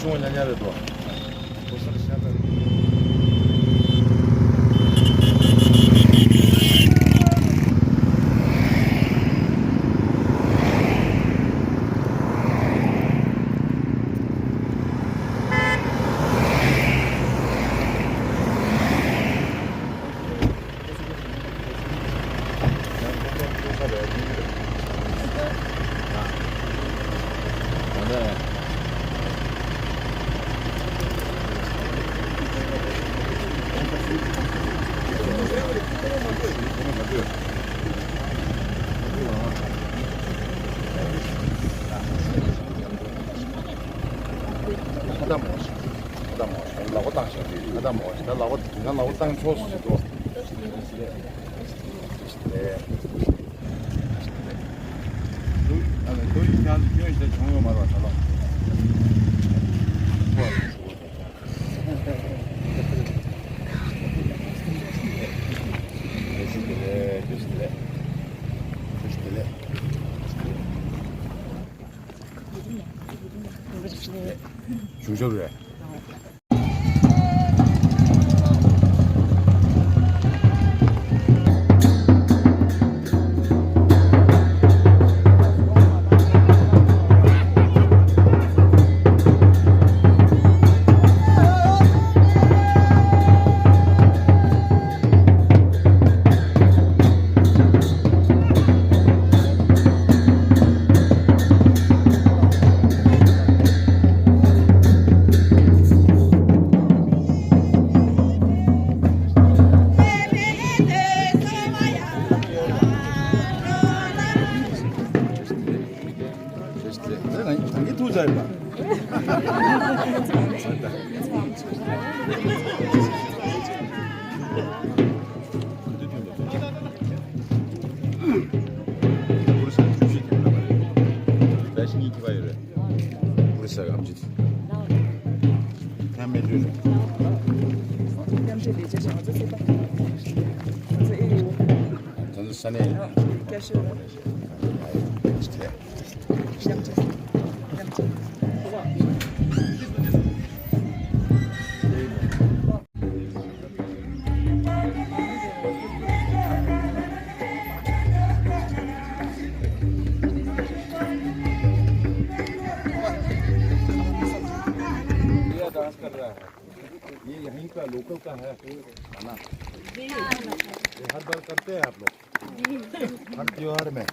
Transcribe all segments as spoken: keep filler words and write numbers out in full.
ཆུང་བ་ཉག་ཉག་རེད་དོ། ཁ་བཏང་མོ་ཞིག་ཁ་བཏང་མོ་ཞིག་ལག་པ་བཏང་ཞིག་ཁ་བཏང་མོ་ཞིག་ད་ལག་པ་ད་ལག་པ་བཏང་ཆོག་ཟེར་གྱི་འདུག་བྱུང་ཤོར་རེད། ये यहीं का लोकल का है, है ना? ये हर बार करते हैं आप लोग? हर त्योहार में?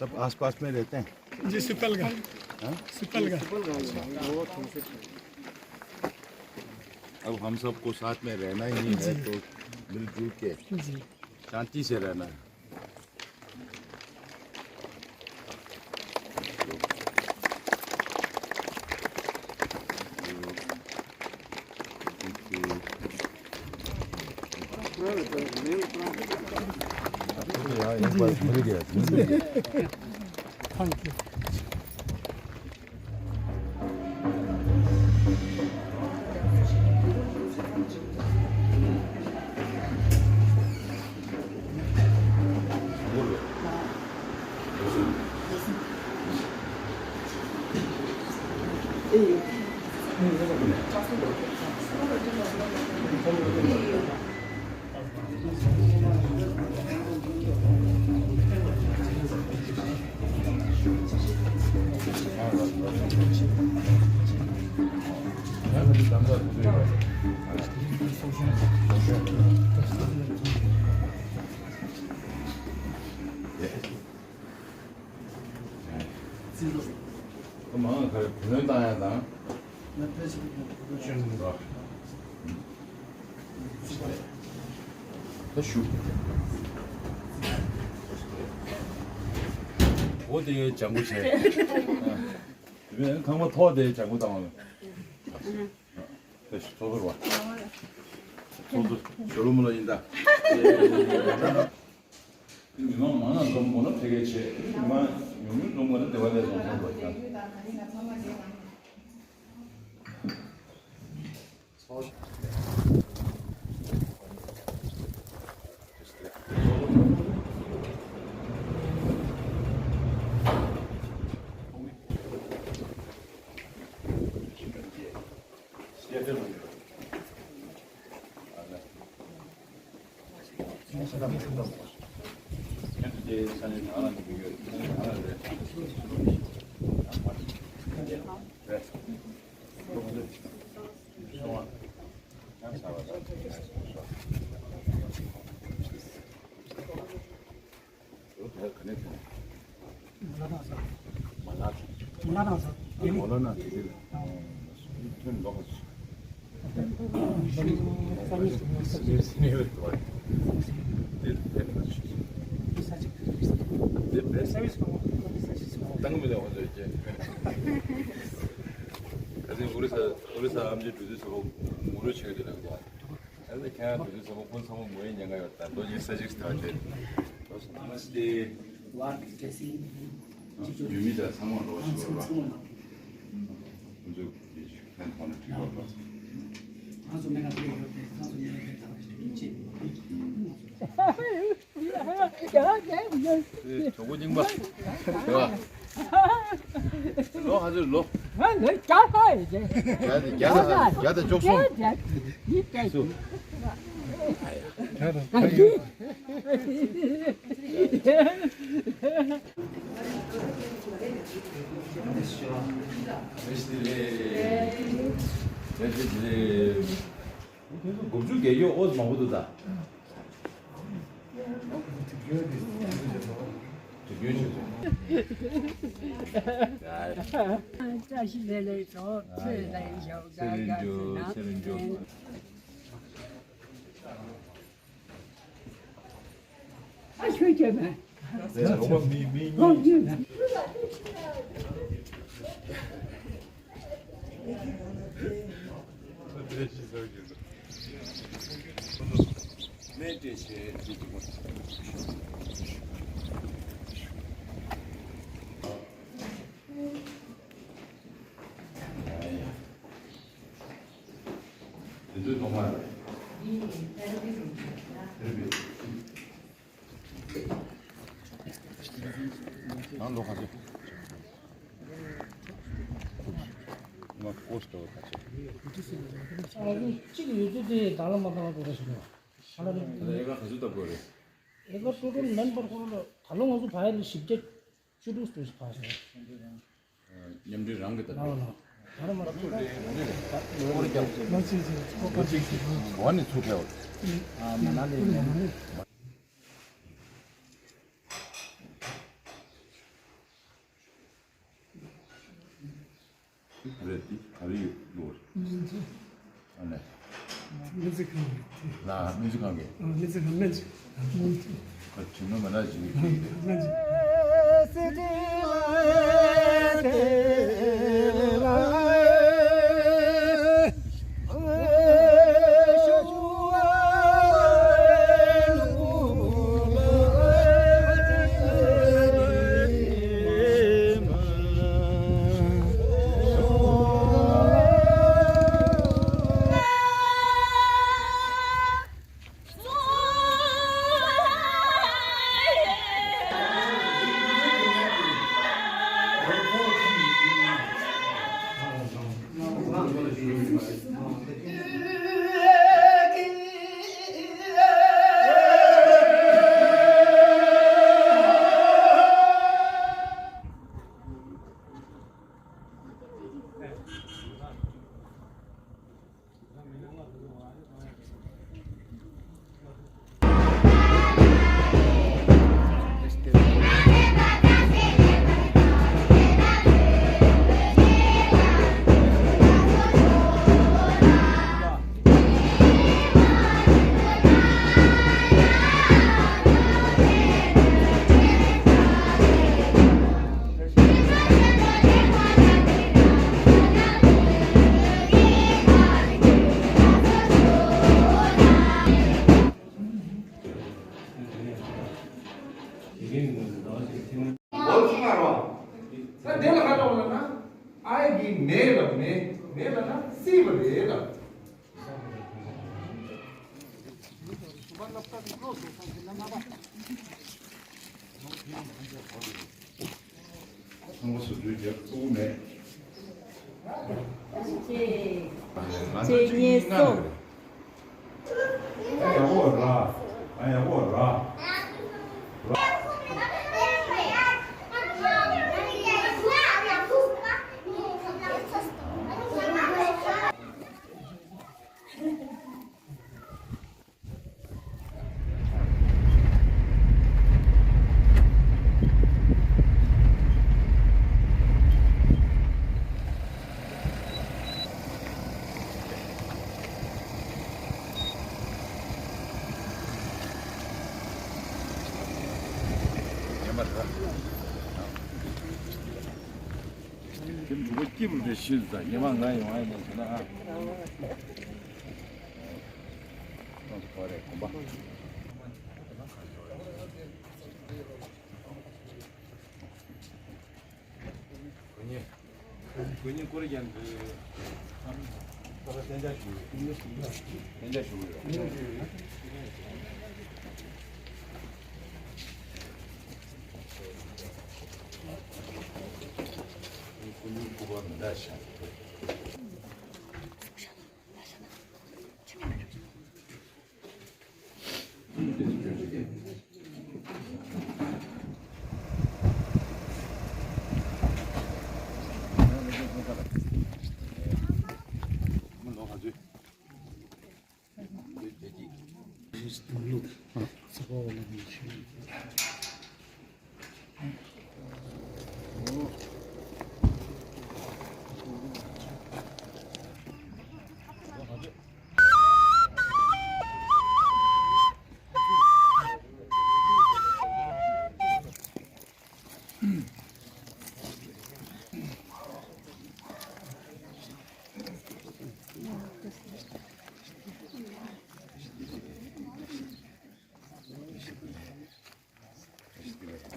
सब आसपास में रहते हैं? जी, सुपल का। हाँ? सुपल का। अब हम सबको साथ में रहना ही है, जी। तो मिलजुल के जी। शांति से रहना है। Thank you. མང་ག་རེ་བུ་ལོན་བཏང་ཡ་དང་། ད་ཞུ། འོ་དེ་ལྗང་གུ་བྱས། དེ་ཁང་པ་ཐོག་དེ་ལྗང་གུ་བཏང་བ། ད་ཞུ་ཚོགས་ཟོར་བ། ཚོགས་ཟོར་ཞོ་ལོ་མོ་ལོ་ཡིན་ད། མི་མང་མང་ན་འཛོམས་དགོས་ན་ཕལ་སྐད་ཆེ། མི་མང་ཉུང་ཉུང་འཛོམས་དགོས་ན་དེ་བ་ལས་འཛོམས་ཐུབ་པ་ཡིན། ཨ་ནི་ཁྱེད་རང་དུས་ཚོད་ཚང་མ་ཁོང་ཚང་མ་ངོ་ཡི་ཉེན་ཁ་ཡོད། ད་མདོ་ཉིན་ས་གཅིག་ཐག་བཅད། ནམ་སྟེ། ཡུལ་མི་དང་ཚང་མ་རོགས་ཞུ་བ། ཁོང་ཚོས་ཕན་ཐོགས་ན་འགྲིག་ཡོད་པ། གྲོགས་པོ་རྙིང་པ། ལོ་ཧ་ཟེར་ལོ། ང་ལོ་བརྒྱ་ལྷག་ཡོད་ཀྱི། བརྒྱ་དང་བརྒྱ་དང་བརྒྱ་དང་བཅུ་གསུམ། ཡིན་བརྒྱ་དང་བརྒྱ་ཡིན། དགུ་བཅུ་བརྒྱད་ཅུ་ཨོ་ཙམ་མང་པོ་འདུག་ད། དུས་རྒྱུན་བྱེད་ཚུལ། བཀྲ་ཤིས་བདེ་ལེགས་སོ། ཚེ་རིང་ཤོག་ཚེ་རིང་ཤོག་ཚེ་རིང་ཤོག་ཨ་ཆོས་བྱས་མེད། ལོག་ཡིན་ན། དེ་ཚོའི་ཐོག་མ་རེད། ཨ་ལོ་ཁ་ཤས། ང་ཀོ་སི་ཏོ་ཁ་ཤས། ཨ་ནི་གཅིག་ཡོད་དུས་དེ་དང་ལ་མ་དང་ལ་དགོས་རེད་ཟེར་ནས། ཨ་ལ་རེད། ཨེ་ཀ་ག་ཚོད་ལྟ་དགོས་རེད། ཨེ་ཀ་ཊོ་ཊལ་མེན་པར་ཁོ་རང་ལ་ད་ལོ་ང་ཚོ་བ་ཡ་ལ་བཞི་བརྒྱ་བཅུ་དྲུག་སྤྲོད་ཕར་སོང་། མཉམ་འབྲེལ་རང་གི་ལྟ་ལ་ལ་ད་ར་མ་ལ་ཐུག་རེད། ལོ་གཅིག་ལོ་གཅིག་གོ་ནས་ཚུགས་ཕེབས། ཨ་མ་ན་ལི་ནས། རེད་དེ་ག་རེ་ཡོད་ལོ་རེད། ཨ་ནི། སྨན་རྩིས་ཁང་གི་དེ། ལ་སྨན་རྩིས་ཁང་གི། ཨ་སྨན་རྩིས་ཁང་སྨན་རྩིས། ཁ་ཁྲིམས་ནོ་མ་ན་ཞིག་གི་དེ། སྨན་རྩིས། འོ་ཚང་མ་རོ། ད་དེ་ལ་ཁ་ཏོག་ལ་ན། ཨའི་གི་མེ་ལ་མེ། མེ་ལ་ན་སྲིད་པ་རེད་ལ། ཚང་མ་སུ་དུས་རྒྱབ་ཐུག་མེད། ང་ཚོ་གཅིག་གཉིས་ལྔ་རེད། ཨ་ཡག་པོ་ར། ཨ་ཡག་པོ་ར། ཁྱིམ་དྲུག་པ་སྐྱིད་པོ་དེ་ཤུལ་ཙང་ཉི་མ་ང་ཡོང་ཨ་ནས་བྱས་ན་ཨ། ཁོང་ཚོ་གོ་རེད་གོམ་པ། དགོན་གཉེར། དགོན་གཉེར་སྐོར་རྒྱག་འདུག་ད་ལྟ་གཏན་འཇགས་ཞུ་ཡོད། གཏན་འཇགས་ཞུ་ཡོད། དགོན་གཉེར་སྐུ་པར་མི་འདྲ་ཞིག་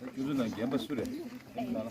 ཁྱོད་ཚོ་ནང་རྒན་པ་སུ་རེད། ཨ།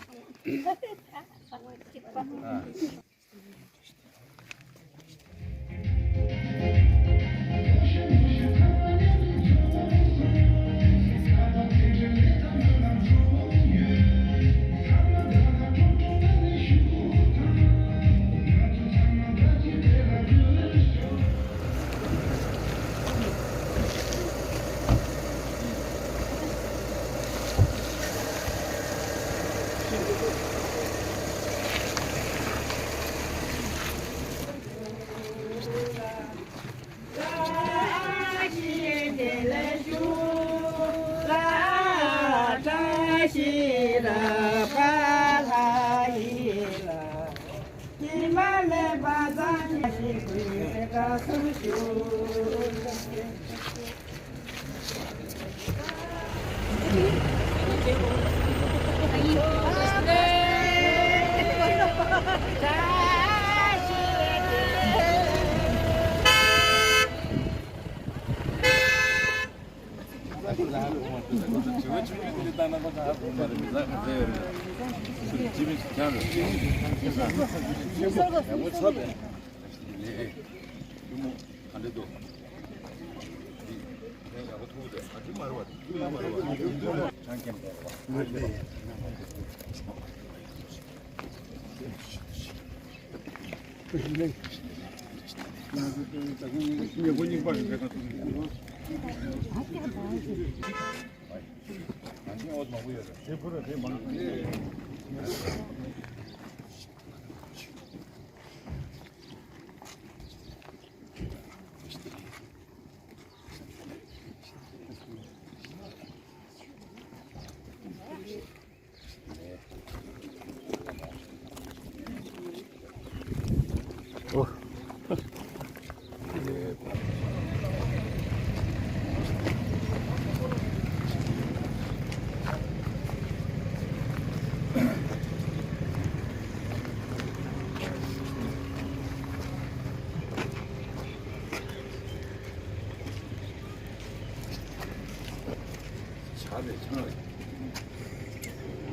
ཆ་རེ་ཆང་རེ།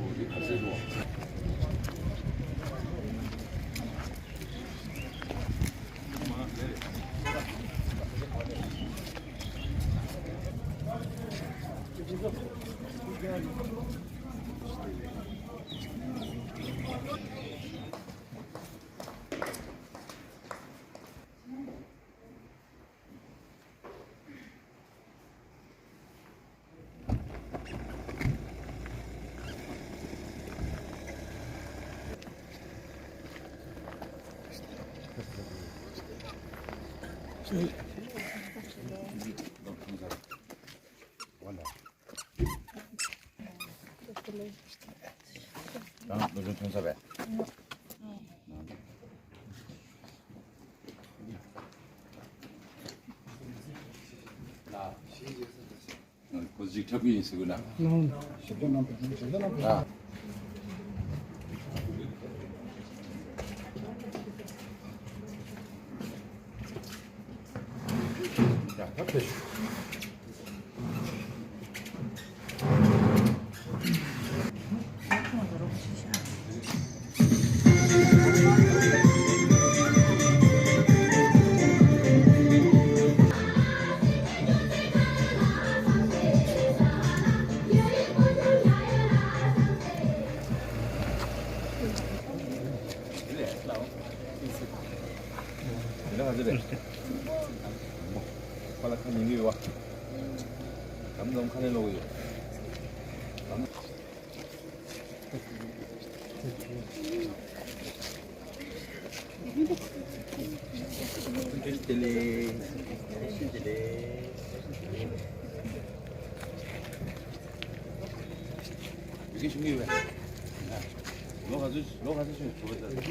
འོ་འདི་ག་ཚད་འགྲོ། རང་ལོ་ཆུང་ཐོན་ས་བས། ཁོ་ཅིག་འཁྲབ་ཀྱི་ཡིན་ཟེར་གི་ན། ལོང་། ཞབས་བརྟན་གནང་བ་ཡིན། ཞབས་བརྟན་གནང་བ་ཡིན། ཨ། ཡ་ད་ཕེབས་ཤོག་ཁ་ལ་ཁ་ཉན་གི་ཡོད་བ། དམ་དམ་ཁ་ནས་ལོག་ཡོད། བཀྲ་ཤིས་བདེ་ལེགས། བཀྲ་ཤིས་བདེ་ལེགས། ཡི་གེ་ཞུ་གི་ཡོད་པས། ལོ་ག་ཚོད་ལོ་ག་ཚོད་ཞུ་གི་ཡོད་པས།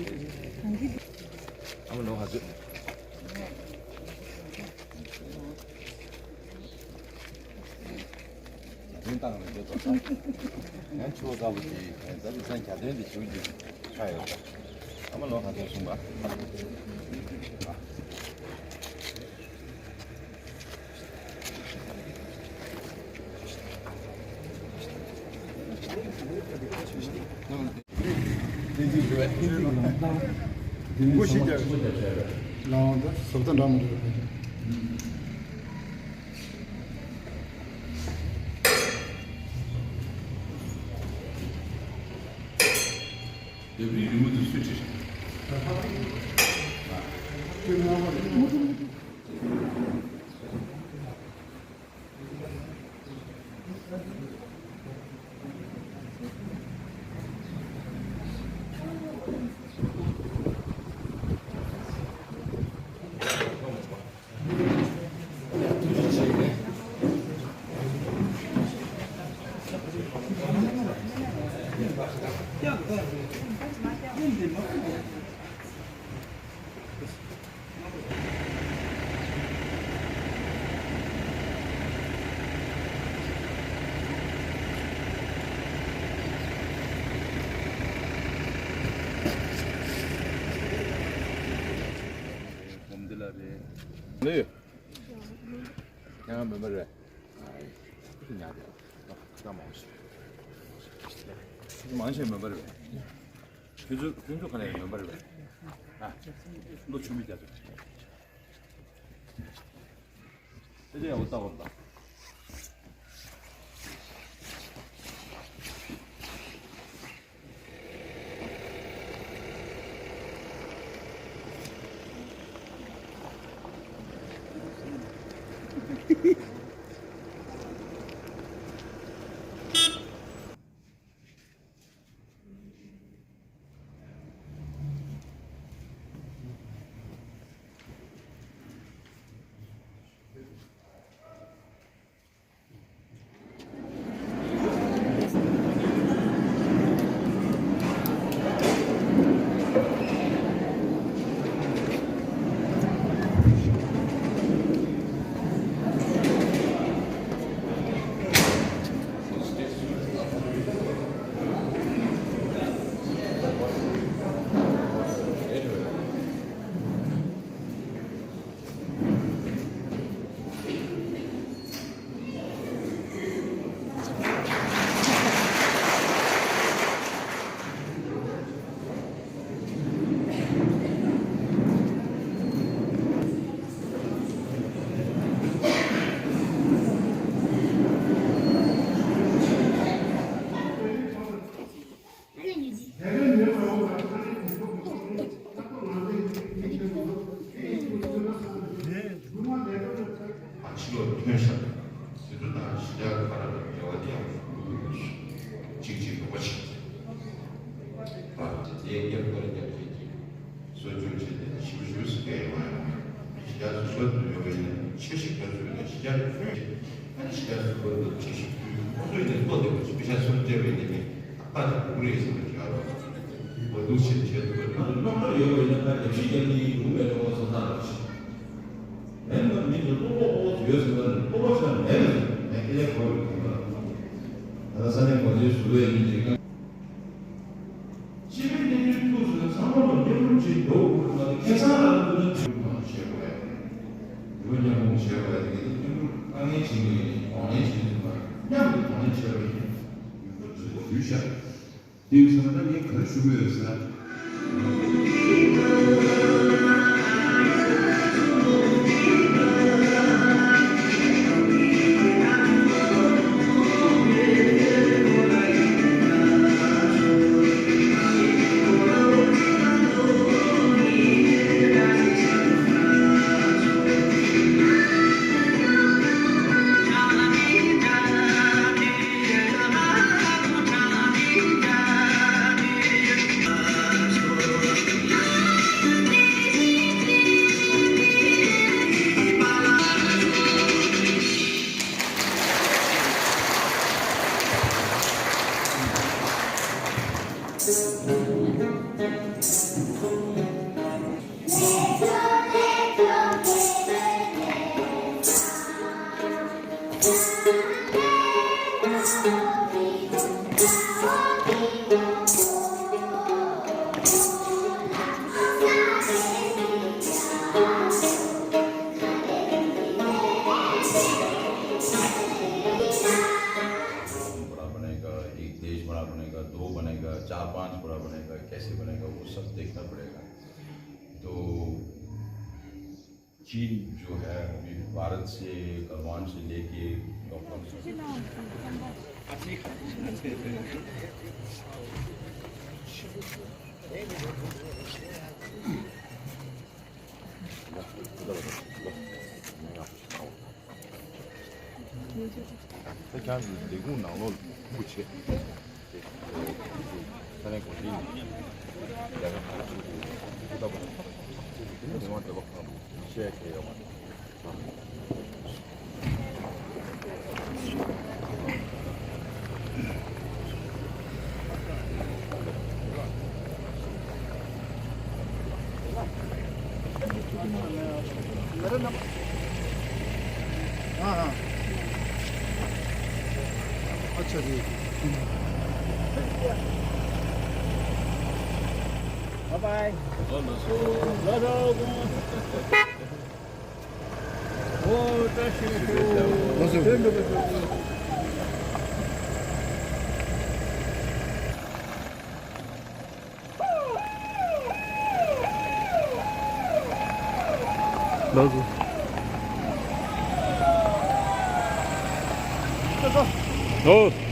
ཨ་མ་ལོ་ག་ཚོད། གྱ་སྟོན་བཏང་རེད་འདོད་དོ། ཡང་ཆུ་བོ་དཀར་པོ་དེ་ད་དེང་སང་གྱ་སྟོན་དེ་ཞུ་རྒྱུ་ཆགས་ཡོད་པ། ཨ་མ་ལོ་ག་ཚོད་གསུངས་པ། ལྡེབས་རིས་རི་མོ་དེ་སུས་བྲིས། ལོས་ཡོད། ཁྱེད་རང་མེམ་བར་རེད། ཨ་ཡེ། ཁྱེད་ཉག་དེ། ད་མང་ཤོས། མང་ཤོས་མེམ་བར་རེད། ཁྱོད་ཚོ་ཁྱོད་ཚོ་ག་ནས་མེམ་བར་རེད། ཨ། ལོ་ཆུང་མི་རྒྱ་ཚོ། དེ་དེ་ཡག་པོ་ལྟ་བར་ལ། ཕྱི་ལོགས་ཐོན་ཤག་དུས་ཚོད་དང་གཞི་རྒྱ་གར་ལ་འབྲེལ་བ་དེ་ཡང་ཞུ་གི་ཡོད། གཅིག་གཅིག་རོགས་བྱེད། ཨ་དེ་ཡང་རྒྱབ་སྐྱོར་རྒྱབ་བྱེད་ཀྱི་གསོ་སྐྱོང་བྱེད་དེ་ཞིབ་ཞུ་སི་ཀའི་ཡོང་ཡོང་། གཞི་རྒྱ་སོ་སོ་དུ་ཡོད་པའི་ནས་ཆེ་ཞིག་ཀྱང་བཟོས་ནས་གཞི་རྒྱ་ཀྱི་ཁུལ་གྱི་ཨ་ནི་གཞི་རྒྱ་སོ་སོ་དུ་ཆེ་ཞིག་ཁུལ་ཁོ་ཚོའི་ནས་ལྟོ་དེ་བ་ཞིག་པེ་ཤ་སོར་འབྲེལ་བའི་ནས་ནི་ཨ་ཁ་དང་ཕྲུ་གུ་རེད་ཟེར་བ་ཞིག་ཡོད་རོགས། མ་འདུག་ཆེ་ཆེ་དུ་བ་ནི་ཨ་ནི་སློབ་གྲྭ་ཡོད་པའི་ནས་ཁ་ལེབ་ཤི་རྒྱབ་ནི་ཡོང་མེད་རོགས་སོ་ས་རོགས་ཤིག་མེད་ན་མི་གི་ལྟོ་ལོག་ཨོ་ཡོད་ཟེར་བ་ནི་ལྟོ་ལོག་ཤ་མེད་ལ་ཟེར། ཨེ་ལས་གོ་རེ་གོ་ལ། ད་ལྟ་ས་གནས་གོ་ཆེན་ཟུར་པ་ཡིན་ཅིག་སྤྱི་པའི་གནས་ཚུལ་ཐུགས་སུ་ཚང་མ་ལ་མཉམ་རུབ་བྱེད་མདོ་དགོས་པ་དེ་ཁ་སང་ལ་ལྟོས་ན་དུས་མང་བྱེད་དགོས། རྒྱུ་མཉམ་སྤུངས་བྱེད་དགོས་དེ་གི་མཉམ་རུབ་དཀའ་ངལ་ཆེན་པོ་ཡིན། གདོང་ལེན་བྱེད་དུས་མ་མཉམ་དུ་གདོང་ལེན་བྱེད་པ་ཡིན། ཡོད་པ་ཚོས་དུས་བཞག་དེ་ཡོད་ས་ན་ངས་ག་རེ་ཞུ་གི་ཡོད་ཟེར་ན། बड़ा बनेगा, एक देश बड़ा बनेगा, दो बनेगा, चार पांच बड़ा बनेगा, कैसे बनेगा, वो सब देखना पड़ेगा। तो चीन जो है, अभी भारत से, गलवान से लेके डॉक्टर ད་ཁྱང་གི་ལས་ཁུངས་ནང་ལོགས་ལ་ཕུག་བྱེད། ས་གནས་འགོ་འཛིན་ནས་རྒྱ་གར་ཁ་ཆུ་ཁུ་ཐུ་ཐབ་ཁུ་ཐུ་ཐུ་མི་མང་འདོད་པ་ཁང་བཤད་མཁན་ཡོད་མ་རེད། हाँ, हाँ। अच्छा जी। Bye bye. ལགས་སོ།